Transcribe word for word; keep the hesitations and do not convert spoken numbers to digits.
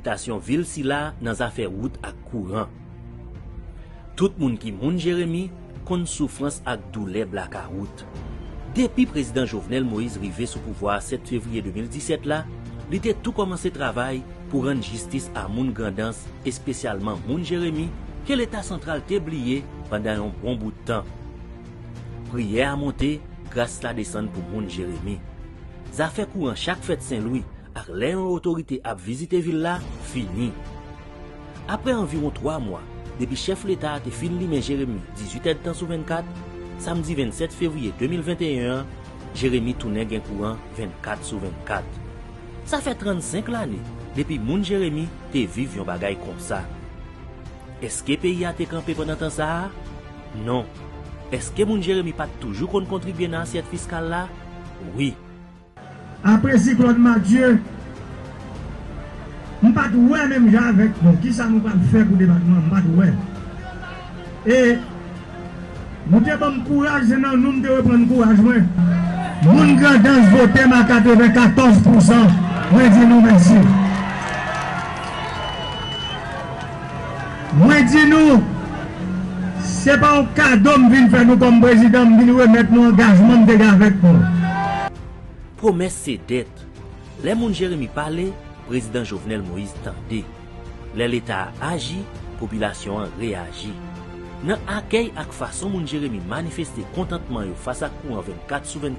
adaptasyon vil sila nan zafè wout ak kouran. Tout moun ki moun Jeremi konn soufrans ak doulè blakawout. Depi Prezidan Jovenel Moïse rive sou pouvwa a sèt fevriye de mil disèt la, li te tou kòmanse travay pou rann jistis a moun Grandans, espesyalman moun Jeremi, ke Leta santral te bliye pandan yon bon bout tan. Priyè a monte, gras la desann pou moun Jeremi. Zafè kouran chak fèt Senlwi ak lè yon otorite ap vizite vil la fini. Apre anviwon twa mwa depi chèf Leta a te fin limen Jeremi dizuit èdtan sou vennkat, samdi vennsèt fevriye de mil venteyen an, Jeremi tounen gen kouran vennkat sou vennkat. Sa fè trannsenk lane depi moun Jeremi te viv yon bagay konsa. Èske peyi a te kanpe pandan tan sa a? Non. Èske moun Jeremi pa t toujou konn kontribye nan asyèt fiskal la? Wi. Apre siklòn Matye, m pa t wè menm jan avèk nou. Kisa nou pral fè pou depatman an? M pa t wè. E nou te ban m kouraj, se nan nou m te reprann kouraj mwen. Moun Grandans vote m a katrevenkatòz pousan. Mwen di nou mèsi. Mwen di nou, se pa yon kado m vin fè nou kòm prezidan, m vin remèt nou angajman m te gen avèk nou. Pwomès se dèt. Lè moun Jeremi pale, Prezidan Jovenel Moïse tande. Lè Leta a aji, popilasyon an reyaji. Nan akèy ak fason moun Jeremi manifeste kontantman yo fas ak kouran vennkat sou vennkat,